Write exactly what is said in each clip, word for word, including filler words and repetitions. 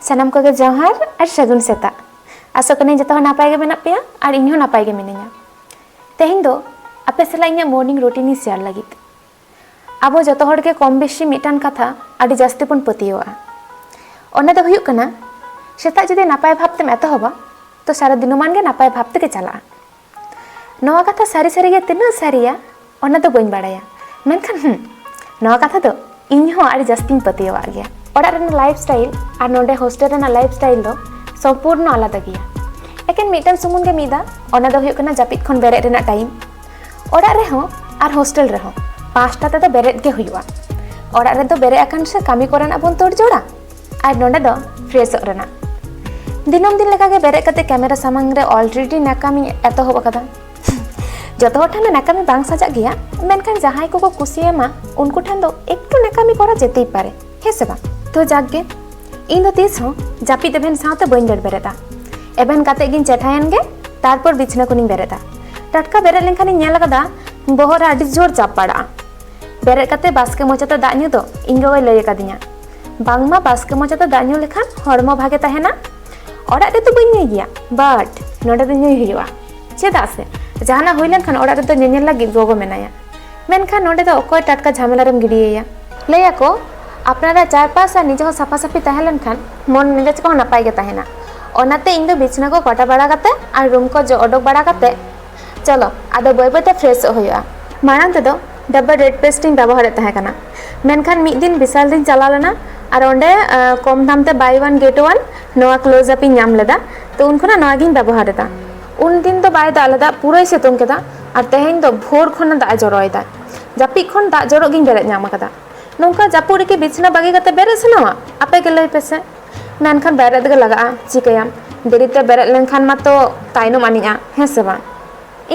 ᱥᱟᱱᱟᱢ ᱠᱚᱜᱮ ᱡᱚᱦᱟᱨ ᱟᱨ ᱥᱟᱹᱜᱩᱱ ᱥᱮᱛᱟᱜ᱾ ᱟᱥᱚᱜ ᱠᱟᱹᱱᱟᱹᱧ ᱡᱚᱛᱚ ᱦᱚᱲ ᱱᱟᱯᱟᱭ ᱜᱮ ᱢᱮᱱᱟᱜ ᱯᱮᱭᱟ ᱟᱨ ᱤᱧ ᱦᱚᱸ ᱱᱟᱯᱟᱭ ᱜᱮ ᱢᱤᱱᱟᱹᱧᱟ᱾ ᱛᱮᱦᱮᱧ ᱫᱚ ᱟᱯᱮ ᱥᱟᱞᱟᱜ ᱤᱧᱟᱹᱜ morning routine ᱤᱧ share ᱞᱟᱹᱜᱤᱫ᱾ ᱟᱵᱚ ᱡᱚᱛᱚ ᱦᱚᱲ ᱜᱮ ᱠᱚᱢ ᱵᱮᱥᱤ ᱢᱤᱫᱴᱟᱝ ᱠᱟᱛᱷᱟ ᱟᱹᱰᱤ ᱡᱟᱹᱥᱛᱤ ᱵᱚᱱ ᱯᱟᱹᱛᱭᱟᱹᱣᱟᱜᱼᱟ᱾ ᱚᱱᱟ ᱫᱚ ᱦᱩᱭᱩᱜ ᱠᱟᱱᱟ, ᱥᱮᱛᱟᱜ ᱡᱩᱫᱤ ᱱᱟᱯᱟᱭ ᱵᱷᱟᱵᱽ ᱛᱮᱢ ᱮᱛᱚᱦᱚᱵᱟ, ᱛᱚ ᱥᱟᱨᱟ ᱫᱤᱱᱚᱢᱟᱱ ᱜᱮ ᱱᱟᱯᱟᱭ ᱵᱷᱟᱵᱽ ᱛᱮᱜᱮ ᱪᱟᱞᱟᱜᱼᱟ᱾ ᱱᱚᱣᱟ ᱠᱟᱛᱷᱟ ᱥᱟᱹᱨᱤ ᱥᱟᱹᱨᱤ ᱜᱮ ᱛᱤᱱᱟᱹᱜ ᱥᱟᱹᱨᱤᱭᱟ, ᱚᱱᱟ ᱫᱚ ᱵᱟᱹᱧ ᱵᱟᱲᱟᱭᱟ, ᱢᱮᱱᱠᱷᱟᱱ ᱦᱩᱸ, ᱱᱚᱣᱟ ᱠᱟᱛᱷᱟ ᱫᱚ ᱤᱧ ᱦᱚᱸ ᱟᱹᱰᱤ ᱡᱟᱹᱥᱛᱤᱧ ᱯᱟᱹᱛᱭᱟᱹᱣᱟᱜ ᱜᱮᱭᱟ᱾ ᱚᱲᱟᱜ ᱨᱮᱱᱟᱜ lifestyle ᱟᱨ ᱱᱚᱰᱮ hostel ᱨᱮᱱᱟᱜ lifestyle ᱫᱚ ᱥᱚᱢᱯᱩᱨᱱᱚ ᱟᱞᱟᱫᱟ ᱜᱮᱭᱟ᱾ ᱮᱠᱮᱱ ᱢᱤᱫᱴᱟᱝ ᱥᱩᱢᱩᱝ ᱜᱮ ᱢᱤᱫᱟ, ᱚᱱᱟ ᱫᱚ ᱦᱩᱭᱩᱜ ᱠᱟᱱᱟ ᱡᱟᱹᱯᱤᱫ ᱠᱷᱚᱱ ᱵᱮᱨᱮᱫ ᱨᱮᱱᱟᱜ time᱾ ᱚᱲᱟᱜ ᱨᱮᱦᱚᱸ ᱟᱨ hostel ᱨᱮᱦᱚᱸ ᱯᱟᱸᱪᱴᱟ ᱛᱮᱫᱚ ᱵᱮᱨᱮᱫ ᱜᱮ ᱦᱩᱭᱩᱜᱼᱟ᱾ ᱚᱲᱟᱜ ᱨᱮᱫᱚ ᱵᱮᱨᱮᱫ ᱟᱠᱟᱱ ᱥᱮ ᱠᱟᱹᱢᱤ ᱠᱚᱨᱮᱱᱟᱜ ᱵᱚᱱ ᱛᱳᱲ ᱡᱳᱲᱟ, ᱟᱨ ᱱᱚᱰᱮ ᱫᱚ freshᱚᱜ ᱨᱮᱱᱟᱜ᱾ ᱫᱤᱱᱟᱹᱢ ᱫᱤᱱ ᱞᱮᱠᱟᱜᱮ ᱵᱮᱨᱮᱫ ᱠᱟᱛᱮ camera ᱥᱟᱢᱟᱝ ᱨᱮ already ᱱᱟᱠᱟᱢᱤᱧ ᱮᱛᱚᱦᱚᱵ ᱟᱠᱟᱫᱟ᱾ ᱡᱚᱛᱚ ᱦᱚᱲ ᱴᱷᱮᱱ ᱫᱚ ᱱᱟᱠᱟᱢᱤ ᱵᱟᱝ ᱥᱟᱡᱟᱜ ᱜᱮᱭᱟ, ᱢᱮᱱᱠᱷᱟᱱ ᱡᱟᱦᱟᱸᱭ ᱠᱚᱠᱚ ᱠᱩᱥᱤᱭᱟᱢᱟ ᱩᱱᱠᱩ ᱴᱷᱮᱱ ᱫᱚ ᱮᱠᱴᱩ ᱱᱟᱠᱟᱢᱤ ᱠᱚᱨᱟᱣ ᱡᱮᱛᱮᱭ ᱯᱟᱨᱮ, ᱦᱮᱸ ᱥᱮ ᱵᱟᱝ? ᱛᱚ ᱡᱟᱠ ᱜᱮ, ᱤᱧ ᱫᱚ ᱛᱤᱥ ᱦᱚᱸ ᱡᱟᱹᱯᱤᱫ ᱮᱵᱷᱮᱱ ᱥᱟᱶᱛᱮ ᱵᱟᱹᱧ ᱵᱮᱨ ᱵᱮᱨᱮᱫᱟ᱾ ᱮᱵᱷᱮᱱ ᱠᱟᱛᱮ ᱜᱤᱧ ᱪᱮᱴᱷᱟᱭᱮᱱ ᱜᱮ, ᱛᱟᱨᱯᱚᱨ ᱵᱤᱪᱷᱱᱟᱹ ᱠᱷᱚᱱᱤᱧ ᱵᱮᱨᱮᱫᱟ᱾ ᱴᱟᱴᱠᱟ ᱵᱮᱨᱮᱫ ᱞᱮᱱᱠᱷᱟᱱᱤᱧ ᱧᱮᱞ ᱟᱠᱟᱫᱟ ᱵᱚᱦᱚᱜ ᱨᱮ ᱟᱹᱰᱤ ᱡᱳᱨ ᱪᱟᱯ ᱯᱟᱲᱟᱜᱼᱟ᱾ ᱵᱮᱨᱮᱫ ᱠᱟᱛᱮ ᱵᱟᱥᱠᱮ ᱢᱚᱪᱟᱛᱮ ᱫᱟᱜ ᱧᱩ ᱫᱚ ᱤᱧ ᱜᱚᱜᱚᱭ ᱞᱟᱹᱭ ᱟᱠᱟᱫᱤᱧᱟ, ᱵᱟᱝᱢᱟ ᱵᱟᱥᱠᱮ ᱢᱚᱪᱟᱛᱮ ᱫᱟᱜ ᱧᱩ ᱞᱮᱠᱷᱟᱱ ᱦᱚᱲᱢᱚ ᱵᱷᱟᱜᱮ ᱛᱟᱦᱮᱱᱟ᱾ ᱚᱲᱟᱜ ᱨᱮᱫᱚ ᱵᱟᱹᱧ ᱧᱩᱭ ᱜᱮᱭᱟ, but ᱱᱚᱰᱮ ᱫᱚ ᱧᱩᱭ ᱦᱩᱭᱩᱜᱼᱟ᱾ ᱪᱮᱫᱟᱜ ᱥᱮ ᱡᱟᱦᱟᱱᱟᱜ ᱦᱩᱭ ᱞᱮᱱᱠᱷᱟᱱ ᱚᱲᱟᱜ ᱨᱮᱫᱚ ᱧᱮᱧᱮᱞ ᱞᱟᱹᱜᱤᱫ ᱜᱚᱜᱚ ᱢᱮᱱᱟᱭᱟ, ᱢᱮᱱᱠᱷᱟᱱ ᱱᱚᱰᱮ ᱫᱚ ᱚᱠᱚᱭ ᱴᱟᱴᱠᱟ ᱡᱷᱟᱢᱮᱞᱟ ᱨᱮᱢ ᱜᱤᱰᱤᱭᱮᱭᱟ? ᱞᱟᱹᱭᱟᱠᱚ, ᱟᱯᱱᱟᱨᱟᱜ ᱪᱟᱨᱯᱟᱥ ᱟᱨ ᱱᱤᱡᱮ ᱦᱚᱸ ᱥᱟᱯᱷᱟ ᱥᱟᱹᱯᱷᱤ ᱛᱟᱦᱮᱸ ᱞᱮᱱᱠᱷᱟᱱ ᱢᱚᱱ ᱢᱮᱡᱟᱡᱽ ᱠᱚᱦᱚᱸ ᱱᱟᱯᱟᱭ ᱜᱮ ᱛᱟᱦᱮᱱᱟ᱾ ᱚᱱᱟᱛᱮ ᱤᱧ ᱫᱚ ᱵᱤᱪᱷᱱᱟᱹ ᱠᱚ ᱠᱚᱴᱟ ᱵᱟᱲᱟ ᱠᱟᱛᱮ ᱟᱨ room ᱠᱚ ᱡᱚᱜ ᱚᱰᱚᱠ ᱵᱟᱲᱟ ᱠᱟᱛᱮ, ᱪᱚᱞᱚ ᱟᱫᱚ ᱵᱟᱹᱭ ᱵᱟᱹᱭᱛᱮ freshᱚᱜ ᱦᱩᱭᱩᱜᱼᱟ᱾ ᱢᱟᱲᱟᱝ ᱛᱮᱫᱚ ᱰᱟᱵᱚᱨ ᱨᱮᱰ ᱯᱮᱥᱴ ᱤᱧ ᱵᱮᱵᱚᱦᱟᱨᱮᱫ ᱛᱟᱦᱮᱸ ᱠᱟᱱᱟ, ᱢᱮᱱᱠᱷᱟᱱ ᱢᱤᱫ ᱫᱤᱱ ᱵᱤᱥᱟᱞ ᱨᱤᱧ ᱪᱟᱞᱟᱣ ᱞᱮᱱᱟ ᱟᱨ ᱚᱸᱰᱮ ᱟᱸ, ᱠᱚᱢ ᱫᱟᱢ ᱛᱮ buy one get one ᱱᱚᱣᱟ close up ᱤᱧ ᱧᱟᱢ ᱞᱮᱫᱟ᱾ ᱛᱚ ᱩᱱ ᱠᱷᱚᱱᱟᱜ ᱱᱚᱣᱟ ᱜᱤᱧ ᱵᱮᱵᱚᱦᱟᱨ ᱮᱫᱟ᱾ ᱩᱱ ᱫᱤᱱ ᱫᱚ ᱵᱟᱭ ᱫᱟᱜ ᱞᱮᱫᱟ, ᱯᱩᱨᱟᱹᱭ ᱥᱤᱛᱩᱝ ᱠᱮᱫᱟ᱾ ᱟᱨ ᱛᱮᱦᱮᱧ ᱫᱚ ᱵᱷᱳᱨ ᱠᱷᱚᱱᱟᱜ ᱫᱟᱜ ᱮ ᱡᱚᱨᱚᱭᱮᱫᱟ᱾ ᱡᱟᱹᱯᱤᱫ ᱠᱷᱚᱱ ᱫᱟᱜ ᱡᱚᱨᱚᱜ ᱜᱤᱧ ᱵᱮᱨᱮᱫ ᱧᱟᱢ ᱟᱠᱟᱫᱟ᱾ ᱱᱚᱝᱠᱟ ᱡᱟᱹᱯᱩᱫ ᱨᱮᱠᱤ ᱵᱤᱪᱷᱱᱟᱹ ᱵᱟᱹᱜᱤ ᱠᱟᱛᱮ ᱵᱮᱨᱮᱫ ᱥᱟᱱᱟᱣᱟ? ᱟᱯᱮ ᱜᱮ ᱞᱟᱹᱭ ᱯᱮᱥᱮ᱾ ᱢᱮᱱᱠᱷᱟᱱ ᱵᱮᱨᱮᱫ ᱜᱮ ᱞᱟᱜᱟᱜᱼᱟ, ᱪᱤᱠᱟᱹᱭᱟᱢ? ᱫᱮᱨᱤᱛᱮ ᱵᱮᱨᱮᱫ ᱞᱮᱱᱠᱷᱟᱱ ᱢᱟᱛᱚ ᱛᱟᱭᱱᱚᱢ ᱟᱹᱱᱤᱡᱼᱟ, ᱦᱮᱸ ᱥᱮ ᱵᱟᱝ?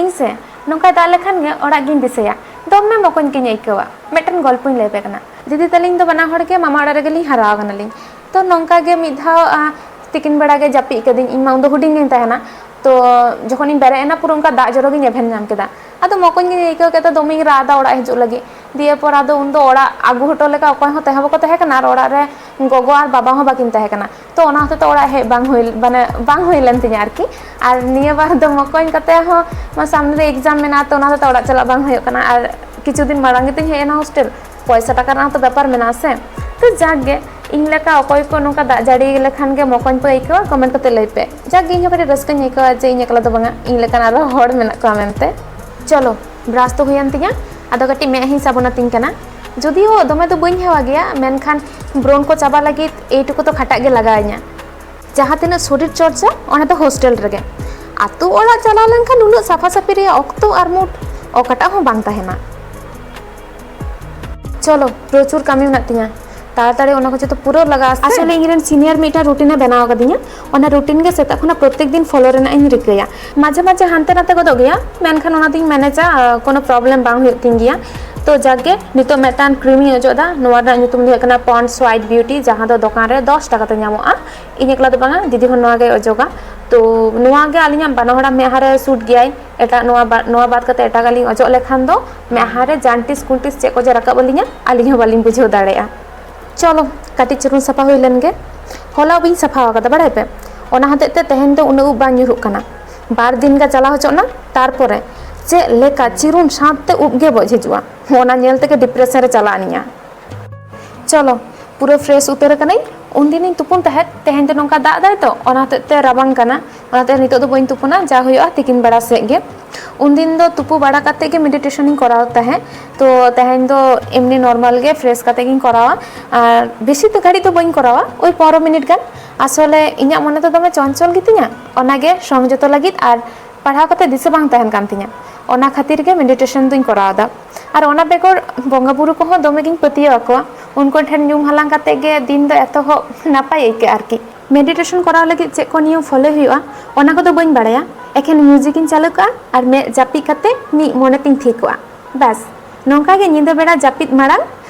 ᱤᱧ ᱥᱮ ᱱᱚᱝᱠᱟᱭ ᱫᱟᱜ ᱞᱮᱠᱷᱟᱱ ᱜᱮ ᱚᱲᱟᱜ ᱜᱤᱧ ᱫᱤᱥᱟᱹᱭᱟ, ᱫᱚᱢᱮ ᱢᱚᱠᱚᱧ ᱜᱤᱧ ᱟᱹᱭᱠᱟᱹᱣᱟ, ᱢᱤᱫᱴᱮᱱ ᱜᱚᱞᱯᱚᱧ ᱞᱟᱹᱭ ᱟᱯᱮ ᱠᱟᱱᱟ᱾ ᱫᱤᱫᱤ ᱛᱟᱹᱞᱤᱧ ᱫᱚ ᱵᱟᱱᱟ ᱦᱚᱲ ᱜᱮ ᱢᱟᱢᱟ ᱚᱲᱟᱜ ᱨᱮᱜᱮ ᱞᱤᱧ ᱦᱟᱨᱟ ᱟᱠᱟᱱᱟᱞᱤᱧ᱾ ᱛᱚ ᱱᱚᱝᱠᱟ ᱜᱮ ᱢᱤᱫ ᱫᱷᱟᱣ, ᱟ, ᱛᱤᱠᱤᱱ ᱵᱮᱲᱟ ᱜᱮ ᱡᱟᱹᱯᱤᱫ ᱠᱟᱹᱫᱟᱹᱧ, ᱤᱧ ᱢᱟ ᱩᱱᱫᱚ ᱦᱩᱰᱤᱧ ᱜᱤᱧ ᱛᱟᱦᱮᱱᱟ᱾ ᱛᱚ ᱡᱚᱠᱷᱚᱱᱤᱧ ᱵᱮᱨᱮᱫ ᱮᱱᱟ, ᱯᱩᱨᱟᱹ ᱚᱱᱠᱟ ᱫᱟᱜ ᱡᱚᱨᱚ ᱜᱤᱧ ᱮᱵᱷᱮᱱ ᱧᱟᱢ ᱠᱮᱫᱟ᱾ ᱟᱫᱚ ᱢᱚᱠᱚᱧ ᱜᱤᱧ ᱟᱹᱭᱠᱟᱹᱣ ᱠᱮᱫᱟ, ᱫᱚᱢᱮᱧ ᱨᱟᱜ ᱮᱫᱟ ᱚᱲᱟᱜ ᱦᱤᱡᱩᱜ ᱞᱟᱹᱜᱤᱫ᱾ ᱫᱤᱭᱮ ᱯᱚᱨ ᱟᱫᱚ ᱩᱱᱫᱚ ᱚᱲᱟᱜ ᱟᱹᱜᱩ ᱦᱚᱴᱚ ᱞᱮᱠᱟ ᱚᱠᱚᱭ ᱦᱚᱸ ᱛᱟᱦᱮᱸ ᱵᱟᱠᱚ ᱛᱟᱦᱮᱸ ᱠᱟᱱᱟ, ᱟᱨ ᱚᱲᱟᱜ ᱨᱮ ᱜᱚᱜᱚ ᱟᱨ ᱵᱟᱵᱟ ᱦᱚᱸ ᱵᱟᱹᱠᱤᱱ ᱛᱟᱦᱮᱸ ᱠᱟᱱᱟ᱾ ᱛᱚ ᱚᱱᱟ ᱦᱚᱛᱮᱡ ᱛᱮ ᱚᱲᱟᱜ ᱦᱮᱡ ᱵᱟᱝ ᱦᱩᱭ, ᱢᱟᱱᱮ ᱵᱟᱝ ᱦᱩᱭ ᱞᱮᱱ ᱛᱤᱧᱟ ᱟᱨᱠᱤ᱾ ᱟᱨ ᱱᱤᱭᱟᱹ ᱵᱟᱨ ᱫᱚ ᱢᱚᱠᱚᱧ ᱠᱟᱛᱮ ᱦᱚᱸ ᱥᱟᱢᱱᱮ ᱨᱮ ᱮᱠᱡᱟᱢ ᱢᱮᱱᱟᱜᱼᱟ, ᱛᱚ ᱚᱱᱟ ᱦᱚᱛᱮᱡ ᱛᱮ ᱚᱲᱟᱜ ᱪᱟᱞᱟᱜ ᱵᱟᱝ ᱦᱩᱭᱩᱜ ᱠᱟᱱᱟ᱾ ᱟᱨ ᱠᱤᱪᱷᱩ ᱫᱤᱱ ᱢᱟᱲᱟᱝ ᱜᱮᱛᱚᱧ ᱦᱮᱡ ᱮᱱᱟ ᱦᱳᱥᱴᱮᱞ, ᱯᱚᱭᱥᱟ ᱴᱟᱠᱟ ᱨᱮᱱᱟᱜ ᱛᱚ ᱵᱮᱯᱟᱨ ᱢᱮᱱᱟᱜᱼᱟ ᱥᱮ᱾ ᱛᱚ ᱡᱟᱠ ᱜᱮ, ᱤᱧ ᱞᱮᱠᱟ ᱚᱠᱚᱭ ᱠᱚ ᱱᱚᱝᱠᱟ ᱫᱟᱜ ᱡᱟᱹᱲᱤ ᱞᱮᱠᱷᱟᱱ ᱜᱮ ᱢᱚᱠᱚᱧ ᱯᱮ ᱟᱹᱭᱠᱟᱹᱣᱟ, ᱠᱚᱢᱮᱱᱴ ᱠᱟᱛᱮ ᱞᱟᱹᱭ ᱯᱮ᱾ ᱡᱟᱠ ᱜᱮ, ᱤᱧ ᱦᱚᱸ ᱠᱟᱹᱴᱤᱡ ᱨᱟᱹᱥᱠᱟᱹᱧ ᱟᱹᱭᱠᱟᱹᱣᱟ ᱡᱮ ᱤᱧ ᱮᱠᱞᱟ ᱫᱚ ᱵᱟᱝᱟ, ᱤᱧ ᱞᱮᱠᱟᱱ ᱟᱨᱦᱚᱸ ᱦᱚᱲ ᱢᱮᱱᱟᱜ ᱠᱚᱣᱟ ᱢᱮᱱᱛᱮ᱾ ᱪᱚᱞᱚ, ᱵᱨᱟᱥ ᱫᱚ ᱦᱩᱭᱮᱱ ᱛᱤᱧᱟ, ᱟᱫᱚ ᱠᱟᱹᱴᱤᱡ ᱢᱮᱫ ᱤᱧ ᱥᱟᱵᱚᱱ ᱟᱹᱛᱤᱧ ᱠᱟᱱᱟ᱾ ᱡᱩᱫᱤᱭᱳ ᱫᱚᱢᱮ ᱫᱚ ᱵᱟᱹᱧ ᱦᱮᱣᱟ ᱜᱮᱭᱟ, ᱢᱮᱱᱠᱷᱟᱱ ᱵᱨᱳᱱ ᱠᱚ ᱪᱟᱵᱟ ᱞᱟᱹᱜᱤᱫ ᱮᱭᱴᱩᱠᱩ ᱫᱚ ᱠᱷᱟᱴᱟᱜ ᱜᱮ ᱞᱟᱜᱟᱣᱤᱧᱟ᱾ ᱡᱟᱦᱟᱸ ᱛᱤᱱᱟᱹᱜ ᱥᱚᱨᱤᱨ ᱪᱚᱨᱪᱟ, ᱚᱱᱟ ᱫᱚ ᱦᱳᱥᱴᱮᱞ ᱨᱮᱜᱮ᱾ ᱟᱛᱳ ᱚᱲᱟᱜ ᱪᱟᱞᱟᱣ ᱞᱮᱱᱠᱷᱟᱱ ᱩᱱᱟᱹᱜ ᱥᱟᱯᱷᱟ ᱥᱟᱹᱯᱷᱤ ᱨᱮᱭᱟᱜ ᱚᱠᱛᱚ ᱟᱨ ᱢᱩᱰ ᱚᱠᱟᱴᱟᱜ ᱦᱚᱸ ᱵᱟᱝ ᱛᱟᱦᱮᱱᱟ᱾ ᱪᱚᱞᱚ, ᱯᱨᱚᱪᱩᱨ ᱠᱟᱹᱢᱤ ᱢᱮᱱᱟᱜ ᱛᱤᱧᱟ, ᱛᱟᱲᱟᱛᱟᱲᱤ ᱚᱱᱟ ᱠᱚ ᱡᱚᱛᱚ ᱯᱩᱨᱟᱹᱣ ᱞᱟᱜᱟᱜᱼᱟ ᱥᱮ᱾ ᱟᱥᱚᱞᱮ ᱤᱧᱨᱮᱱ ᱥᱤᱱᱤᱭᱟᱨ ᱢᱤᱫᱴᱟᱝ ᱨᱩᱴᱤᱱᱮ ᱵᱮᱱᱟᱣ ᱟᱠᱟᱫᱤᱧᱟ, ᱚᱱᱟ ᱨᱩᱴᱤᱱ ᱜᱮ ᱥᱮᱛᱟᱜ ᱠᱷᱚᱱᱟᱜ ᱯᱨᱚᱛᱮᱠ ᱫᱤᱱ ᱯᱷᱚᱞᱳ ᱨᱮᱱᱟᱜ ᱤᱧ ᱨᱤᱠᱟᱹᱭᱟ᱾ ᱢᱟᱡᱷᱮ ᱢᱟᱡᱷᱮ ᱦᱟᱱᱛᱮ ᱱᱟᱛᱮ ᱜᱚᱫᱚᱜ ᱜᱮᱭᱟ, ᱢᱮᱱᱠᱷᱟᱱ ᱚᱱᱟ ᱫᱚᱧ ᱢᱮᱱᱮᱡᱟ, ᱟᱸ, ᱠᱳᱱᱳ ᱯᱨᱚᱵᱞᱮᱢ ᱵᱟᱝ ᱦᱩᱭᱩᱜ ᱛᱤᱧ ᱜᱮᱭᱟ᱾ ᱛᱚ ᱡᱟᱠ ᱜᱮ, ᱱᱤᱛᱚᱜ ᱢᱤᱫᱴᱟᱝ ᱠᱨᱤᱢᱤᱧ ᱚᱡᱚᱜ ᱮᱫᱟ, ᱱᱚᱣᱟ ᱨᱮᱱᱟᱜ ᱧᱩᱛᱩᱢ ᱫᱚ ᱦᱩᱭᱩᱜ ᱠᱟᱱᱟ Pond's White Beauty, ᱡᱟᱦᱟᱸ ᱫᱚ ᱫᱚᱠᱟᱱ ᱨᱮ ᱫᱚᱥ ᱴᱟᱠᱟ ᱛᱮ ᱧᱟᱢᱚᱜᱼᱟ᱾ ᱤᱧ ᱮᱠᱞᱟ ᱫᱚ ᱵᱟᱝᱟ, ᱫᱤᱫᱤ ᱦᱚᱸ ᱱᱚᱣᱟ ᱜᱮᱭ ᱚᱡᱚᱜᱟ᱾ ᱛᱚ ᱱᱚᱣᱟ ᱜᱮ ᱟᱹᱞᱤᱧᱟᱜ ᱵᱟᱱᱟ ᱦᱚᱲᱟᱜ ᱢᱮᱫᱦᱟ ᱨᱮ ᱥᱩᱴ ᱜᱮᱭᱟᱭ᱾ ᱮᱴᱟᱜ ᱱᱚᱣᱟ ᱵᱟ-, ᱱᱚᱣᱟ ᱵᱟᱫ ᱠᱟᱛᱮ ᱮᱴᱟᱜᱟᱜ ᱞᱤᱧ ᱚᱡᱚᱜ ᱞᱮᱠᱷᱟᱱ ᱫᱚ ᱢᱮᱫᱦᱟ ᱨᱮ ᱡᱟᱱᱴᱤᱥ ᱠᱩᱱᱴᱤᱥ ᱪᱮᱫ ᱠᱚ ᱡᱮ ᱨᱟᱠᱟᱵ ᱟᱹᱞᱤᱧᱟ, ᱟᱹᱞᱤᱧ ᱦᱚᱸ ᱵᱟᱹᱞᱤᱧ ᱵᱩᱡᱷᱟᱹᱣ ᱫᱟᱲᱮᱭᱟᱜᱼᱟ᱾ ᱪᱚᱞᱚ, ᱠᱟᱹᱴᱤᱡ ᱪᱩᱞᱩᱝ ᱥᱟᱯᱷᱟ ᱦᱩᱭ ᱞᱮᱱ ᱜᱮ᱾ ᱦᱚᱞᱟ ᱩᱵ ᱤᱧ ᱥᱟᱯᱷᱟ ᱟᱠᱟᱫᱟ, ᱵᱟᱲᱟᱭ ᱯᱮ? ᱚᱱᱟ ᱦᱚᱛᱮᱡ ᱛᱮ ᱛᱮᱦᱮᱧ ᱫᱚ ᱩᱱᱟᱹᱜ ᱩᱵ ᱵᱟᱝ ᱧᱩᱨᱦᱩᱜ ᱠᱟᱱᱟ᱾ ᱵᱟᱨ ᱫᱤᱱ ᱜᱟᱱ ᱪᱟᱞᱟᱣ ᱦᱚᱪᱚᱜ ᱱᱟ, ᱛᱟᱨᱯᱚᱨᱮ ᱪᱮᱫ ᱞᱮᱠᱟ ᱪᱤᱨᱩᱱ ᱥᱟᱶᱛᱮ ᱩᱵ ᱜᱮ ᱵᱚᱡ ᱦᱤᱡᱩᱜᱼᱟ, ᱚᱱᱟ ᱧᱮᱞ ᱛᱮᱜᱮ ᱰᱤᱯᱨᱮᱥᱚᱱ ᱨᱮ ᱪᱟᱞᱟᱜ ᱟᱹᱱᱤᱧᱟ᱾ ᱪᱚᱞᱚ, ᱯᱩᱨᱟᱹ ᱯᱷᱨᱮᱥ ᱩᱛᱟᱹᱨ ᱟᱠᱟᱱᱟᱹᱧ᱾ ᱩᱱᱫᱤᱱᱤᱧ ᱛᱩᱯᱩᱱ ᱛᱟᱦᱮᱸᱫ, ᱛᱮᱦᱮᱧ ᱫᱚ ᱱᱚᱝᱠᱟ ᱫᱟᱜ ᱫᱟᱭ ᱛᱚ, ᱚᱱᱟ ᱦᱚᱛᱮᱡ ᱛᱮ ᱨᱟᱵᱟᱝ ᱠᱟᱱᱟ, ᱚᱱᱟᱛᱮ ᱱᱤᱛᱚᱜ ᱫᱚ ᱵᱟᱹᱧ ᱛᱩᱯᱩᱱᱟ, ᱡᱟ ᱦᱩᱭᱩᱜᱼᱟ ᱛᱤᱠᱤᱱ ᱵᱮᱲᱟ ᱥᱮᱫ ᱜᱮ᱾ ᱩᱱᱫᱤᱱ ᱫᱚ ᱛᱩᱯᱩ ᱵᱟᱲᱟ ᱠᱟᱛᱮ ᱜᱮ ᱢᱮᱰᱤᱴᱮᱥᱚᱱᱤᱧ ᱠᱚᱨᱟᱣ ᱛᱟᱦᱮᱸᱫ, ᱛᱚ ᱛᱮᱦᱮᱧ ᱫᱚ ᱮᱢᱱᱤ ᱱᱚᱨᱢᱟᱞ ᱜᱮ ᱯᱷᱨᱮᱥ ᱠᱟᱛᱮ ᱜᱤᱧ ᱠᱚᱨᱟᱣᱟ᱾ ᱟᱨ ᱵᱮᱥᱤ ᱫᱚ ᱜᱷᱟᱹᱲᱤᱡ ᱫᱚ ᱵᱟᱹᱧ ᱠᱚᱨᱟᱣᱟ, ᱳᱭ ᱯᱚᱱᱨᱚ ᱢᱤᱱᱤᱴ ᱜᱟᱱ᱾ ᱟᱥᱚᱞᱮ ᱤᱧᱟᱹᱜ ᱢᱚᱱᱮ ᱫᱚ ᱫᱚᱢᱮ ᱪᱚᱧᱪᱚᱞ ᱜᱮᱛᱤᱧᱟ, ᱚᱱᱟᱜᱮ ᱥᱚᱝᱡᱚᱛᱚ ᱞᱟᱹᱜᱤᱫ ᱟᱨ ᱯᱟᱲᱦᱟᱣ ᱠᱟᱛᱮ ᱫᱤᱥᱟᱹ ᱵᱟᱝ ᱛᱟᱦᱮᱱ ᱠᱟᱱ ᱛᱤᱧᱟ, ᱚᱱᱟ ᱠᱷᱟᱹᱛᱤᱨ ᱜᱮ ᱢᱮᱰᱤᱴᱮᱥᱚᱱ ᱫᱚᱧ ᱠᱚᱨᱟᱣ ᱮᱫᱟ᱾ ᱟᱨ ᱚᱱᱟ ᱵᱮᱜᱚᱨ ᱵᱚᱸᱜᱟ ᱵᱩᱨᱩ ᱠᱚᱦᱚᱸ ᱫᱚᱢᱮ ᱜᱤᱧ ᱯᱟᱹᱛᱭᱟᱹᱣ ᱟᱠᱚᱣᱟ, ᱩᱱᱠᱩ ᱴᱷᱮᱱ ᱧᱩᱢ ᱦᱟᱞᱟᱝ ᱠᱟᱛᱮ ᱜᱮ ᱫᱤᱱ ᱫᱚ ᱮᱛᱚᱦᱚᱵ ᱱᱟᱯᱟᱭ ᱟᱹᱭᱠᱟᱹᱜᱼᱟ ᱟᱨᱠᱤ᱾ ᱢᱮᱰᱤᱴᱮᱥᱚᱱ ᱠᱚᱨᱟᱣ ᱞᱟᱹᱜᱤᱫ ᱪᱮᱫ ᱠᱚ ᱱᱤᱭᱚᱢ ᱯᱷᱚᱞᱳᱭ ᱦᱩᱭᱩᱜᱼᱟ, ᱚᱱᱟ ᱠᱚᱫᱚ ᱵᱟᱹᱧ ᱵᱟᱲᱟᱭᱟ᱾ ᱮᱠᱷᱮᱱ ᱢᱤᱭᱩᱡᱤᱠ ᱤᱧ ᱪᱟᱹᱞᱩ ᱠᱟᱜᱼᱟ ᱟᱨ ᱢᱮᱫ ᱡᱟᱹᱯᱤᱫ ᱠᱟᱛᱮ ᱢᱤᱫ ᱢᱚᱱᱮ ᱛᱤᱧ ᱛᱷᱤᱨ ᱠᱚᱜᱼᱟ᱾ ᱵᱟᱥ, ᱱᱚᱝᱠᱟ ᱜᱮ ᱧᱤᱫᱟᱹ ᱵᱮᱲᱟ ᱡᱟᱹᱯᱤᱫ ᱢᱟᱲᱟᱝ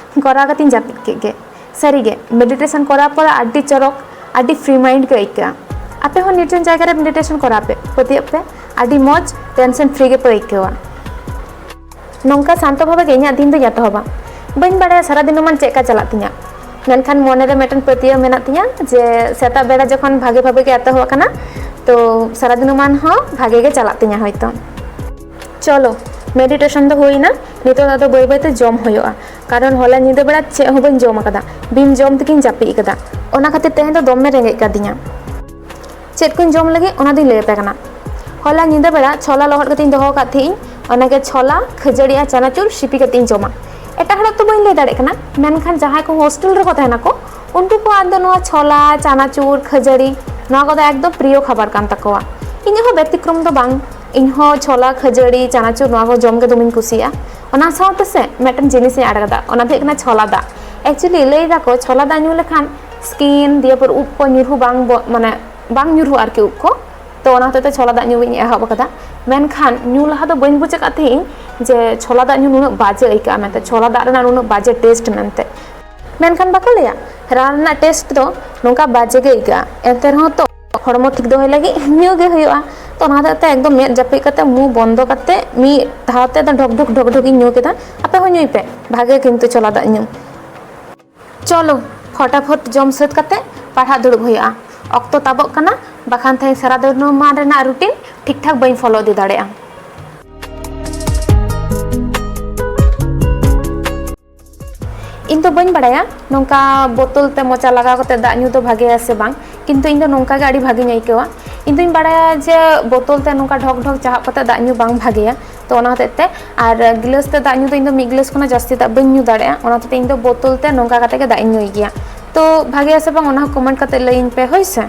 ᱠᱚᱨᱟᱣ ᱠᱟᱛᱮᱧ ᱡᱟᱹᱯᱤᱫ ᱠᱮᱫ ᱜᱮ᱾ ᱥᱟᱹᱨᱤᱜᱮ, ᱢᱮᱰᱤᱴᱮᱥᱚᱱ ᱠᱚᱨᱟᱣ ᱯᱚᱨᱮ ᱟᱹᱰᱤ ᱪᱚᱨᱚᱠ, ᱟᱹᱰᱤ ᱯᱷᱨᱤ ᱢᱟᱭᱤᱱᱰ ᱜᱮ ᱟᱹᱭᱠᱟᱹᱜᱼᱟ᱾ ᱟᱯᱮ ᱦᱚᱸ ᱱᱤᱭᱩᱴᱚᱱ ᱡᱟᱭᱜᱟ ᱨᱮ ᱢᱮᱰᱤᱴᱮᱥᱚᱱ ᱠᱚᱨᱟᱣ ᱯᱮ, ᱯᱟᱹᱛᱭᱟᱹᱜ ᱯᱮ, ᱟᱹᱰᱤ ᱢᱚᱡᱽ, ᱴᱮᱱᱥᱚᱱ ᱯᱷᱨᱤ ᱜᱮᱯᱮ ᱟᱹᱭᱠᱟᱹᱣᱟ᱾ ᱱᱚᱝᱠᱟ ᱥᱟᱱᱛᱚ ᱵᱷᱟᱵᱮ ᱜᱮ ᱤᱧᱟᱹᱜ ᱫᱤᱱ ᱫᱚᱧ ᱮᱛᱚᱦᱚᱵᱟ᱾ ᱵᱟᱹᱧ ᱵᱟᱲᱟᱭᱟ ᱥᱟᱨᱟ ᱫᱤᱱ ᱢᱟᱱ ᱪᱮᱫ ᱠᱟ ᱪᱟᱞᱟᱜ ᱛᱤᱧᱟ, ᱢᱮᱱᱠᱷᱟᱱ ᱢᱚᱱᱮ ᱨᱮ ᱢᱤᱫᱴᱮᱱ ᱯᱟᱹᱛᱭᱟᱹᱣ ᱢᱮᱱᱟᱜ ᱛᱤᱧᱟ ᱡᱮ ᱥᱮᱛᱟᱜ ᱵᱮᱲᱟ ᱡᱚᱠᱷᱚᱱ ᱵᱷᱟᱜᱮ ᱵᱷᱟᱵᱮ ᱜᱮ ᱮᱛᱚᱦᱚᱵ ᱟᱠᱟᱱᱟ, ᱛᱚ ᱥᱟᱨᱟ ᱫᱤᱱ ᱢᱟᱱ ᱦᱚᱸ ᱵᱷᱟᱜᱮ ᱜᱮ ᱪᱟᱞᱟᱜ ᱛᱤᱧᱟ ᱦᱚᱭᱛᱚ᱾ ᱪᱚᱞᱚ, ᱢᱮᱰᱤᱴᱮᱥᱚᱱ ᱫᱚ ᱦᱩᱭᱱᱟ, ᱱᱤᱛᱚᱜ ᱫᱚ ᱟᱫᱚ ᱵᱟᱹᱭ ᱵᱟᱹᱭᱛᱮ ᱡᱚᱢ ᱦᱩᱭᱩᱜᱼᱟ, ᱠᱟᱨᱚᱱ ᱦᱚᱞᱟ ᱧᱤᱫᱟᱹ ᱵᱮᱲᱟ ᱪᱮᱫ ᱦᱚᱸ ᱵᱟᱹᱧ ᱡᱚᱢ ᱟᱠᱟᱫᱟ, ᱵᱤᱱ ᱡᱚᱢ ᱛᱮᱜᱤᱧ ᱡᱟᱹᱯᱤᱫ ᱟᱠᱟᱫᱟ᱾ ᱚᱱᱟ ᱠᱷᱟᱹᱛᱤᱨ ᱛᱮᱦᱮᱧ ᱫᱚ ᱫᱚᱢᱮ ᱨᱮᱸᱜᱮᱡ ᱠᱟᱫᱤᱧᱟ᱾ ᱪᱮᱫ ᱠᱚᱧ ᱡᱚᱢ ᱞᱟᱹᱜᱤᱫ, ᱚᱱᱟ ᱫᱚᱧ ᱞᱟᱹᱭ ᱟᱯᱮ ᱠᱟᱱᱟ᱾ ᱦᱚᱞᱟ ᱧᱤᱫᱟᱹ ᱵᱮᱲᱟ ᱪᱷᱚᱞᱟ ᱞᱚᱦᱚᱫ ᱠᱟᱛᱮᱧ ᱫᱚᱦᱚ ᱟᱠᱟᱫ ᱛᱟᱦᱮᱸᱜ ᱤᱧ, ᱚᱱᱟᱜᱮ ᱪᱷᱚᱞᱟ, ᱠᱷᱟᱹᱡᱟᱹᱲᱤ ᱟᱨ ᱪᱟᱱᱟᱪᱩᱨ ᱥᱤᱯᱤ ᱠᱟᱛᱮᱧ ᱡᱚᱢᱟ᱾ ᱮᱴᱟᱜ ᱦᱚᱲᱟᱜ ᱛᱚ ᱵᱟᱹᱧ ᱞᱟᱹᱭ ᱫᱟᱲᱮᱭᱟᱜ ᱠᱟᱱᱟ, ᱢᱮᱱᱠᱷᱟᱱ ᱡᱟᱦᱟᱸᱭ ᱠᱚ ᱦᱳᱥᱴᱮᱞ ᱨᱮᱠᱚ ᱛᱟᱦᱮᱱᱟ ᱠᱚ, ᱩᱱᱠᱩ ᱠᱚᱣᱟᱜ ᱫᱚ ᱱᱚᱣᱟ ᱪᱷᱚᱞᱟ, ᱪᱟᱱᱟᱪᱩᱨ, ᱠᱷᱟᱹᱡᱟᱹᱲᱤ, ᱱᱚᱣᱟ ᱠᱚᱫᱚ ᱮᱠᱫᱚᱢ ᱯᱨᱤᱭᱚ ᱠᱷᱟᱵᱟᱨ ᱠᱟᱱ ᱛᱟᱠᱚᱣᱟ᱾ ᱤᱧᱟᱹᱜ ᱦᱚᱸ ᱵᱮᱛᱤᱠᱨᱚᱢ ᱫᱚ ᱵᱟᱝ, ᱤᱧ ᱦᱚᱸ ᱪᱷᱚᱞᱟ, ᱠᱷᱟᱹᱡᱟᱹᱲᱤ, ᱪᱟᱱᱟᱪᱩᱨ, ᱱᱚᱣᱟ ᱠᱚ ᱡᱚᱢ ᱜᱮ ᱫᱚᱢᱮᱧ ᱠᱩᱥᱤᱭᱟᱜᱼᱟ᱾ ᱚᱱᱟ ᱥᱟᱶᱛᱮ ᱥᱮ ᱢᱤᱫᱴᱮᱱ ᱡᱤᱱᱤᱥ ᱤᱧ ᱟᱲᱟᱜ ᱠᱟᱫᱟ, ᱚᱱᱟ ᱫᱚ ᱦᱩᱭᱩᱜ ᱠᱟᱱᱟ ᱪᱷᱚᱞᱟ ᱫᱟᱜ᱾ ᱮᱠᱪᱩᱭᱮᱞᱤ ᱞᱟᱹᱭ ᱫᱟᱠᱚ ᱪᱷᱚᱞᱟ ᱫᱟᱜ ᱧᱩ ᱞᱮᱠᱷᱟᱱ ᱥᱠᱤᱱ ᱫᱤᱭᱮ ᱯᱚᱨ ᱩᱵ ᱠᱚ ᱧᱩᱨᱦᱩ ᱵᱟᱝ ᱵᱚ-, ᱢᱟᱱᱮ ᱵᱟᱝ ᱧᱩᱨᱦᱩᱜᱼᱟ ᱟᱨᱠᱤ ᱩᱵ ᱠᱚ᱾ ᱛᱚ ᱚᱱᱟ ᱦᱚᱛᱮᱡ ᱛᱮ ᱪᱷᱚᱞᱟ ᱫᱟᱜ ᱧᱩ ᱤᱧ ᱮᱦᱚᱵ ᱟᱠᱟᱫᱟ᱾ ᱢᱮᱱᱠᱷᱟᱱ ᱧᱩ ᱞᱟᱦᱟ ᱫᱚ ᱵᱟᱹᱧ ᱵᱩᱡᱽ ᱟᱠᱟᱫ ᱛᱟᱦᱮᱸᱜ ᱤᱧ ᱡᱮ ᱪᱷᱚᱞᱟ ᱫᱟᱜ ᱧᱩ ᱱᱩᱱᱟᱹᱜ ᱵᱟᱡᱮ ᱟᱹᱭᱠᱟᱹᱜᱼᱟ ᱢᱮᱱᱛᱮ, ᱪᱷᱚᱞᱟ ᱫᱟᱜ ᱨᱮᱱᱟᱜ ᱱᱩᱱᱟᱹᱜ ᱵᱟᱡᱮ ᱴᱮᱥᱴ ᱢᱮᱱᱛᱮ᱾ ᱢᱮᱱᱠᱷᱟᱱ ᱵᱟᱠᱚ ᱞᱟᱹᱭᱟ ᱨᱟᱱ ᱨᱮᱱᱟᱜ ᱴᱮᱥᱴ ᱫᱚ ᱱᱚᱝᱠᱟ ᱵᱟᱡᱮ ᱜᱮ ᱟᱹᱭᱠᱟᱹᱜᱼᱟ, ᱮᱱᱛᱮ ᱨᱮᱦᱚᱸ ᱛᱚ ᱦᱚᱲᱢᱚ ᱴᱷᱤᱠ ᱫᱚᱦᱚᱭ ᱞᱟᱹᱜᱤᱫ ᱧᱩ ᱜᱮ ᱦᱩᱭᱩᱜᱼᱟ᱾ ᱛᱚ ᱚᱱᱟ ᱦᱚᱛᱮᱡ ᱛᱮ ᱮᱠᱫᱚᱢ ᱢᱮᱫ ᱡᱟᱹᱯᱤᱫ ᱠᱟᱛᱮ, ᱢᱩ ᱵᱚᱱᱫᱚ ᱠᱟᱛᱮ, ᱢᱤᱫ ᱫᱷᱟᱣ ᱛᱮ ᱰᱷᱚᱠ ᱰᱷᱚᱠ ᱰᱷᱚᱠ ᱰᱷᱚᱠ ᱤᱧ ᱧᱩ ᱠᱮᱫᱟ᱾ ᱟᱯᱮ ᱦᱚᱸ ᱧᱩᱭ ᱯᱮ, ᱵᱷᱟᱜᱮ ᱠᱤᱱᱛᱩ ᱪᱷᱚᱞᱟ ᱫᱟᱜ ᱧᱩ᱾ ᱪᱚᱞᱚ, ᱯᱷᱚᱴᱟᱯᱷᱚᱴ ᱡᱚᱢ ᱥᱟᱹᱛ ᱠᱟᱛᱮ ᱯᱟᱲᱦᱟᱜ ᱫᱩᱲᱩᱵ ᱦᱩᱭᱩᱜᱼᱟ᱾ ᱚᱠᱛᱚ ᱛᱟᱵᱚᱜ ᱠᱟᱱᱟ, ᱵᱟᱠᱷᱟᱱ ᱛᱮᱦᱮᱧ ᱥᱟᱨᱟ ᱫᱤᱱ ᱢᱟᱱ ᱨᱮᱱᱟᱜ ᱨᱩᱴᱤᱱ ᱴᱷᱤᱠ ᱴᱷᱟᱠ ᱵᱟᱹᱧ ᱯᱷᱚᱞᱳ ᱤᱫᱤ ᱫᱟᱲᱮᱭᱟᱜᱼᱟ᱾ ᱤᱧ ᱫᱚ ᱵᱟᱹᱧ ᱵᱟᱲᱟᱭᱟ ᱱᱚᱝᱠᱟ ᱵᱳᱛᱚᱞ ᱛᱮ ᱢᱚᱪᱟ ᱞᱟᱜᱟᱣ ᱠᱟᱛᱮ ᱫᱟᱜ ᱧᱩ ᱫᱚ ᱵᱷᱟᱜᱮᱭᱟ ᱥᱮ ᱵᱟᱝ, ᱠᱤᱱᱛᱩ ᱤᱧ ᱫᱚ ᱱᱚᱝᱠᱟ ᱜᱮ ᱟᱹᱰᱤ ᱵᱷᱟᱜᱮᱧ ᱟᱹᱭᱠᱟᱹᱣᱟ᱾ ᱤᱧ ᱫᱚᱧ ᱵᱟᱲᱟᱭᱟ ᱡᱮ ᱵᱳᱛᱚᱞ ᱛᱮ ᱱᱚᱝᱠᱟ ᱰᱷᱚᱠ ᱰᱷᱚᱠ ᱪᱟᱦᱟᱵ ᱠᱟᱛᱮ ᱫᱟᱜ ᱧᱩ ᱵᱟᱝ ᱵᱷᱟᱜᱮᱭᱟ, ᱛᱚ ᱚᱱᱟ ᱦᱚᱛᱮᱡ ᱛᱮ᱾ ᱟᱨ ᱜᱤᱞᱟᱹᱥ ᱛᱮ ᱫᱟᱜ ᱧᱩ ᱫᱚ ᱤᱧ ᱫᱚ ᱢᱤᱫ ᱜᱤᱞᱟᱹᱥ ᱠᱷᱚᱱᱟᱜ ᱡᱟᱹᱥᱛᱤ ᱫᱟᱜ ᱵᱟᱹᱧ ᱧᱩ ᱫᱟᱲᱮᱭᱟᱜᱼᱟ, ᱚᱱᱟ ᱦᱚᱛᱮᱡ ᱛᱮ ᱤᱧ ᱫᱚ ᱵᱳᱛᱚᱞ ᱛᱮ ᱱᱚᱝᱠᱟ ᱠᱟᱛᱮ ᱜᱮ ᱫᱟᱜ ᱤᱧ ᱧᱩᱭ ᱜᱮᱭᱟ᱾ ᱛᱚ ᱵᱷᱟᱜᱮᱭᱟ ᱥᱮ ᱵᱟᱝ, ᱚᱱᱟ ᱦᱚᱸ ᱠᱚᱢᱮᱱᱴ ᱠᱟᱛᱮ ᱞᱟᱹᱭᱟᱹᱧ ᱯᱮ, ᱦᱳᱭ ᱥᱮ᱾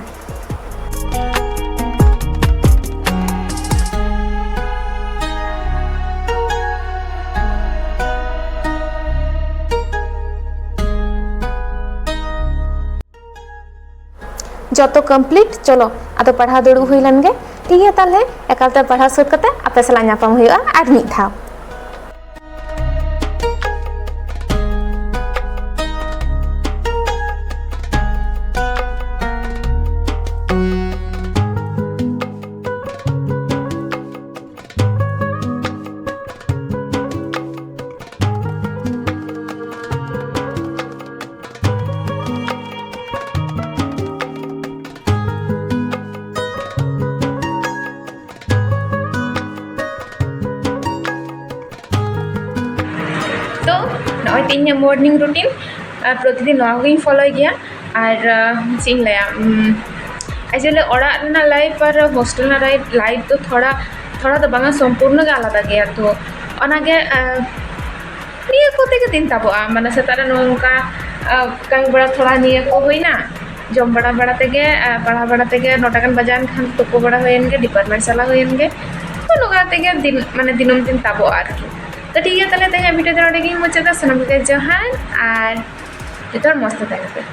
ᱡᱚᱛᱚ ᱠᱚᱢᱯᱞᱤᱴ᱾ ᱪᱚᱞᱚ, ᱟᱫᱚ ᱯᱟᱲᱦᱟᱣ ᱫᱩᱲᱩᱵ ᱦᱩᱭ ᱞᱮᱱ ᱜᱮ᱾ ᱴᱷᱤᱠ ᱜᱮᱭᱟ, ᱛᱟᱦᱞᱮ ᱮᱠᱟᱞᱛᱮ ᱯᱟᱲᱦᱟᱣ ᱥᱟᱹᱛ ᱠᱟᱛᱮ ᱟᱯᱮ ᱥᱟᱞᱟᱜ ᱧᱟᱯᱟᱢ ᱦᱩᱭᱩᱜᱼᱟ ᱟᱨ ᱢᱤᱫ ᱫᱷᱟᱣ᱾ ᱤᱧᱟᱹᱜ morning routine, ᱟᱨ ᱯᱨᱚᱛᱤᱫᱤᱱ ᱱᱚᱣᱟ ᱠᱚᱜᱮᱧ ᱯᱷᱚᱞᱳᱭ ᱜᱮᱭᱟ᱾ ᱟᱨ ᱟᱸ, ᱪᱮᱫ ᱤᱧ ᱞᱟᱹᱭᱟ, ᱩᱢ, actually ᱚᱲᱟᱜ ᱨᱮᱱᱟᱜ ᱞᱟᱭᱤᱯᱷ ᱟᱨ ᱦᱳᱥᱴᱮᱞ ᱨᱮᱱᱟᱜ ᱞᱟᱭᱤᱯᱷ ᱫᱚ ᱛᱷᱚᱲᱟ ᱛᱷᱚᱲᱟ ᱫᱚ ᱵᱟᱝᱟ, ᱥᱚᱢᱯᱩᱨᱱᱚ ᱜᱮ ᱟᱞᱟᱫᱟ ᱜᱮᱭᱟ᱾ ᱛᱚ ᱚᱱᱟᱜᱮ ᱟᱸ, ᱱᱤᱭᱟᱹ ᱠᱚᱛᱮ ᱜᱮ ᱫᱤᱱ ᱛᱟᱵᱚᱜᱼᱟ᱾ ᱢᱟᱱᱮ ᱥᱮᱛᱟᱜ ᱨᱮ ᱱᱚᱝᱠᱟ ᱟᱸ, ᱠᱟᱹᱢᱤ ᱵᱟᱲᱟ ᱛᱷᱚᱲᱟ ᱱᱤᱭᱟᱹ ᱠᱚ ᱦᱩᱭᱱᱟ, ᱡᱚᱢ ᱵᱟᱲᱟ ᱵᱟᱲᱟ ᱛᱮᱜᱮ, ᱟᱸ, ᱯᱟᱲᱦᱟᱣ ᱵᱟᱲᱟ ᱛᱮᱜᱮ ᱱᱚᱴᱟ ᱜᱟᱱ ᱵᱟᱡᱟᱣᱮᱱ ᱠᱷᱟᱱ ᱛᱩᱯᱩ ᱵᱟᱲᱟ ᱦᱩᱭᱮᱱ ᱜᱮ, ᱰᱤᱯᱟᱨᱴᱢᱮᱱᱴ ᱪᱟᱞᱟᱣ ᱦᱩᱭᱮᱱ ᱜᱮ᱾ ᱛᱚ ᱱᱚᱝᱠᱟ ᱛᱮᱜᱮ ᱫᱤᱱ, ᱢᱟᱱᱮ ᱫᱤᱱᱟᱹᱢ ᱫᱤᱱ ᱛᱟᱵᱚᱜᱼᱟ ᱟᱨᱠᱤ᱾ ᱛᱚ ᱴᱷᱤᱠ ᱜᱮᱭᱟ, ᱛᱟᱦᱞᱮ ᱛᱮᱦᱮᱧᱟᱜ ᱵᱷᱤᱰᱤᱭᱳ ᱫᱚ ᱱᱚᱰᱮ ᱜᱤᱧ ᱢᱩᱪᱟᱹᱫᱟ᱾ ᱥᱟᱱᱟᱢ ᱠᱚᱜᱮ ᱡᱚᱦᱟᱨ ᱟᱨ ᱡᱚᱛᱚ ᱦᱚᱲ ᱢᱚᱡᱽ ᱛᱮ ᱛᱟᱦᱮᱱ ᱯᱮ᱾